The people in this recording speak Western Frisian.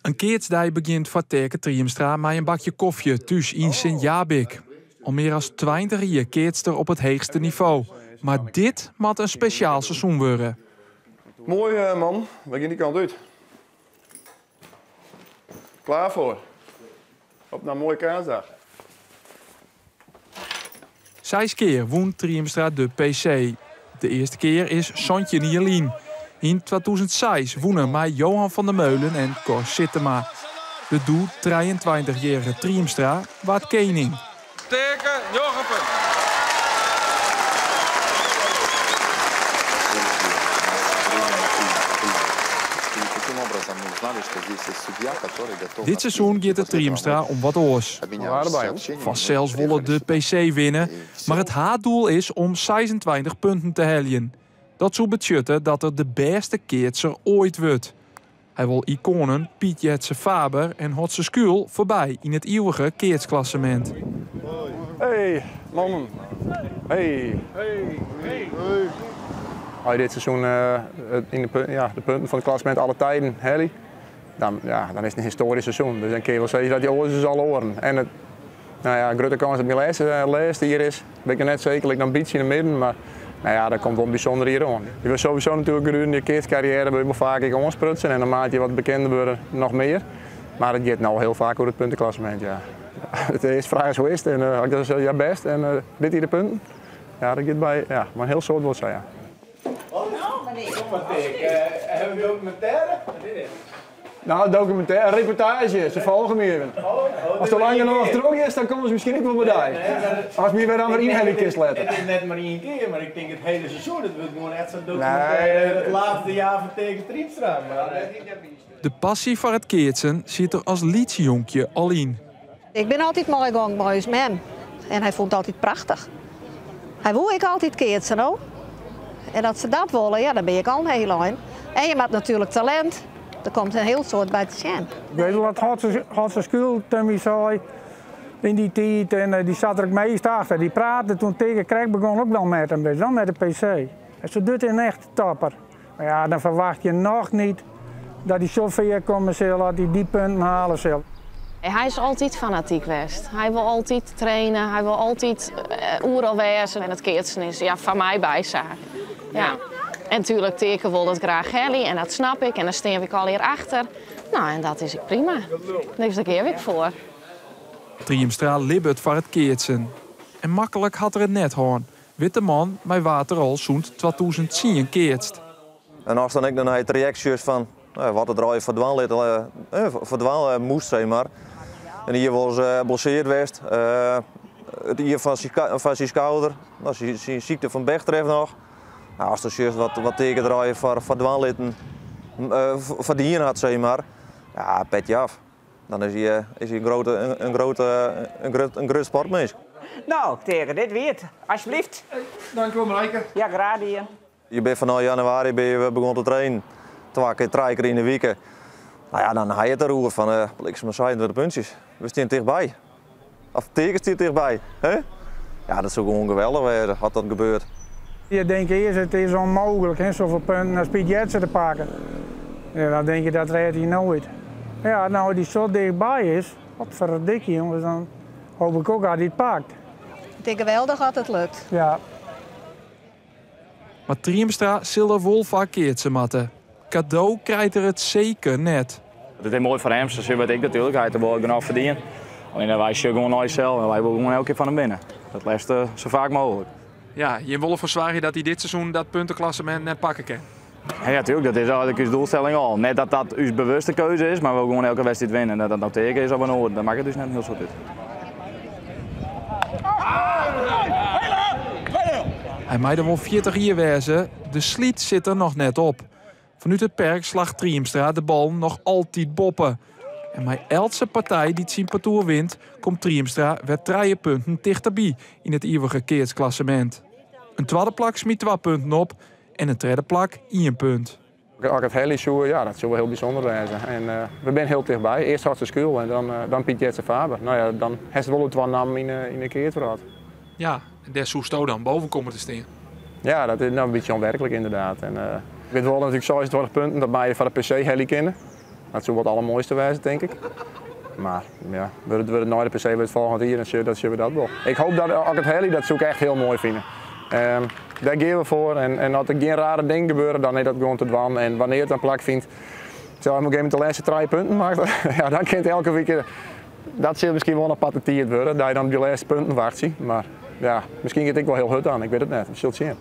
In keatsdei begjint foar Taeke Triemstra mei in bakje kofje thús yn Sint Jabik. Al mear as 20 jier keatst er op it heechste nivo. Mar dit moat in spesjaal seizoen wurde. Moai eh, man, we gean dy kant út. Klaar foar? Op nei in moaie keatsdag. Seis kear wûn Triemstra de PC. De earste kear is 17 jier lyn. Yn 2006 wûn er mei Johan van der Meulen en Cor Sittema. De doe 23-jierrige Triemstra waard kening. Taeke, njoggen punten. Dit seizoen giet it Triemstra om wat oars. Fansels wol er de PC winne, mar it haaddoel is om 26 punten te heljen. Dat soe betsjutte dat er de bêste keatser oait wurdt. Hy wol ikoanen Piet Jetze Faber en Hotze Schuil foarby yn it ieuwige keatsklassemint. Hey, mannen. Hey. As je dit seizoen yn de, ja, de punten fan it klassemint alle tijden helje, dan, ja, dan is it in histoarysk seizoen. Dus dan kinne je wol sizze dat hy oars is as alle oaren. En it, no ja, grutte kâns dat it myn lêste, lêste jier is, wit ik noch net seker, like noch in bytsje yn de midden, mar no ja, der komt wol in bysûnder jier oan. Je wurde sowieso natuerlik gedurende je keatskarriêre wurde je wol faak ek oansprutsen en naarmate je wat bekender wurde noch mear. Mar it giet no hiel faak oer it punteklassemint, ja. De earste fraach is hoe is it? En as ik dan sis ja bêst en dit jier de punten? Ja, dat giet by ja, mei in hiel soad wol sa, ja. Nou, dokumintêre, reportaazje, se folge my even. Ast lang genôch trochgiest, dan komme se miskien ek wol by dy. Ast my wer dan wer ynhelje kinst letter. It is net mar ien kear, mar ik tink it hiele seizoen. It wurdt gewoan echt sa'n dokumintêre, it laatste jaar fan Taeke Triemstra. De passy foar it keatsen siet der as lyts jonkje al yn. Ik bin altyd meigongen mei ús mem en hy fûn it altyd prachtich. Hy woe ek altyd keatse no. En as se dat wolle, ja, dan bin ik al in hiel ein. En je moat natuerlik talint, der komt in hiel soad by te sjen. Ik weet wol dat Hotze Schuil tsjin my sei yn dy tiid en dy sat der ek meast achter. Dy prate toen Taeke krekt begûn ek wel met him, dus dan met de PC. Hy sei, dit is in echte topper. Mar ja, dan ferwacht je noch niet dat hy sa fier komme sil dat hy dy punten hale sil. Hy is altyd fanatyk west. Hy wol altyd traine, hy wol altyd oeral wêze. En it keatsen is ja, foar my bysaak. Ja. En tuerlik, Taeke wol dat graach helje en dat snap ik en dêr stean wy allegear achter. No, en dat is ek prima. Dus dêr gean ik foar. Triemstra libbet foar it keatsen. En maklik hat er it net hân. Wit de man mei wa't er al sûnt 2010 keatst. En ast dan ek noch nei it trajekt sjochst fan wat it der foar dwaan lit, foar dwaan moast, sis mar. En hy was blesseard west. It jier fan syn skouder, no, syn sykte fan Bechterew noch. Nou, ast dan sjochst wat, wat Taeke der foar, foar dwaan litten, foar dien hat, sis mar. Ja, petje af. Dan is hy, is hy in grote, in grote, in grut, in grut sportminsk. No, Taeke, dit wie it. Alsjeblieft. Dankjewol, Marijke. Ja, graach dien. Je bent vanaf januari ben je begonnen te trainen. Twa kear, trije kear yn de wike. No ja, dan ha je it deroer fan uh, bliksem 26 puntsjes. We stean tichtby. Of Taeke stiet tichtby. Hè? Ja, dat soe gewoan geweldich wêze as dat gebeurt. Je denkt eerst, het is onmogelijk, hè, zoveel punten als Piet Jetze te pakken. Ja, dan denk je, dat redt hij nooit. Ja, nou die zo dichtbij is, wat verdikkie jongens, dan hoop ik ook dat hij het pakt. Ik denk geweldig dat het lukt. Ja. Mar Triemstra sil der wol foar keatse moatte. Kado krijt er it seker net. It is moai foar him, sa wit ik natuerlik. Hy hat der wol genôch ferdiend. Allinnich wy sjogge gewoan nei ússels en wy wolle gewoan elke kear fan him winne. Dat leafst sa faak mooglik. Ja, je wolle derfoar soargje dat hy dit seizoen dat punteklassemint net pakke kin. Ja, natuerlik, dat is eigentlik ús doelstelling al. Net dat dat ús bewuste keuze is, mar we wolle gewoan elke wedstriid winne. En dat dat no Taeke is of in oar, dat makket ús net in hiel soad út. Hy mei der wol 40 jier wêze, de slyt sit der noch net op. Fanút it perk slacht Triemstra de bal noch altyd boppe. En mei eltse partij dy't syn partoer wint, komt Triemstra wer trije punten tichterby yn it ivige keatsklassemint. In twadde plak smyt twa punten op en in tredde plak ien punt. As ik it helje soe, ja, dat soe wol hiel bysûnder wêze. En we binne hiel tichtby. Earst Hotze Schuil en dan, dan Piet Jetze Faber. No ja, dan hast it wol oer twa nammen yn de keatswrâld. Ja, en dêr soesto dan boven komme te stean. Ja, dat is no in bytsje ûnwerklik ynderdaad. En ik wit wol natuerlik 26 punten, dat meie je foar de PC helje kinne. Dat soe wol it allermoaiste wêze, tink ik. Mar ja, wurdt it nei de PC, wurdt it folgjend jier, dan sjogge we dat wol. Ik hoop dat as ik it helje, dat soe ik echt hiel moai fine. Dêr gean we foar en as der gjin rare dingen gebeure, dan is dat gewoan te dwaan. En wannear't it dan plakfynt, stel op in gegeven momint de lêste trije punten maakt, ja, dan kin it elke wike, dat sil miskien wol in aparte tiid wurde, dat je dan op dy lêste punten wachtsje. Mar ja, miskien giet it ek wol hiel hurd dan, ik wit it net. We sille it sjen.